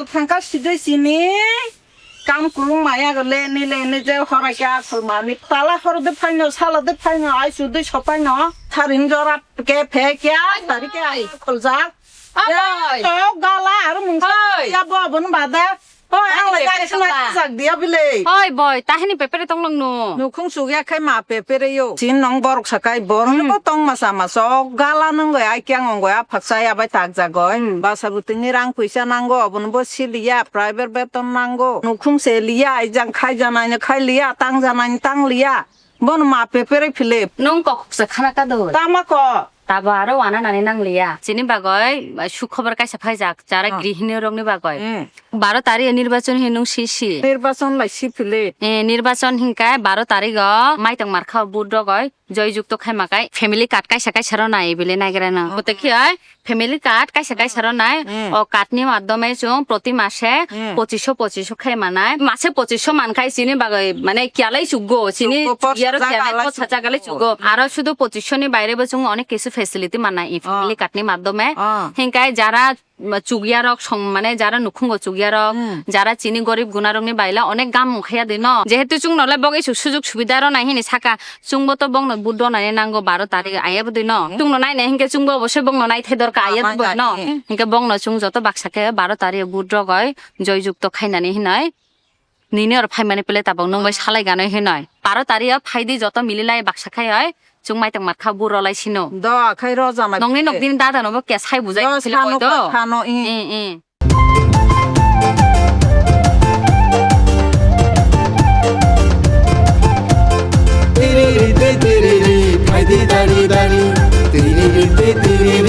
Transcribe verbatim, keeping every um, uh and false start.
Thangka sidui sini kam kulung maya go le ni le ni je horai kya khol ma ni tala hor de phaino sala de phaino ai su de sopaino tharin jora ke phe kya tari ke ai khol ja. Oi. To gala ar mung Oi. Ya bo bon bada. Oi, ang Ani lai pepere gari sina tongla. Sak dia bile. Oi, boy, tahini pepere tong long no. Nukhung sugya khai ma pepere yo. Chin nong borok sakai borok Hmm. Bo tong masa masa o gala nang goi ai kyang ong goi aphak sai abai tak ja goi. Hmm. Basa butini rang puisa nang go obon bo siliya private beton nang go. Nukhung se liya ai jang khai janai ne khai liya tang janai ne tang liya. Bon ma pepere philip. Nung kok se khana ka do. Tama ko. Tabo aro wana nani nang liya. Chini bagoi, uh, sukhobor kaisa phaijak, chara Ah. Grihini rokni bagoi. Hmm. Baro tari nirbachon hinung sisi. Nirbachon lai si philip. Eh, nirbachon hinkai baro tarigo maitong markha vote rogoi. Joy jukto khaima kai family card kaisa kaisa ro nai bile naigra nang. Oh. Kote khi oi family card kaisa kaisa ro nai. Hmm. O card ni madhyome chung proti mase Hmm. Pochiso pochiso khai manai. Mase pochiso mankhai chini bagoi mane kialai chukgo. Chini Chukgo, post yaro jaga kialai alai post jaga alai chukgo. Chukgo. Aro sudu pochiso ni baire bo chung onek kisu facility manai i Ah. Family card ni madhyome. Ah. Hinkai jara ma, chukya rok song mane jara nukhungo chukya rok, Hmm. Jara chini gorib guna rok ni baila onek gam khaya de no. Jehetu chung nolai bogei suk sujug subida ro nai hini saka. Chungbo to bongno vote rwnani nango baro tarik aya bwdwi no. Hmm. Chungno nainai hinkhe chungbo obosoi bongno naithai dorkar aya Amai bwdwi no. Dagi. Hinkhe bongno chung joto baksa khe baro tarik vote rogoi joy jukto khainani hinoi. Nini oro phaimani pele tabok nwng bai salai ganoi hinoi. Baro tarik o phaidi joto mililai baksa khai oi. Chung maitang markha vote rolai sino. Do akhai roja mai. Nongni nok dini dada no bo kesai bujai Do philip sano oi do. Sano i. I, i. Tiriri te tiriri, phaidi dari dari. Tiriri te tiriri,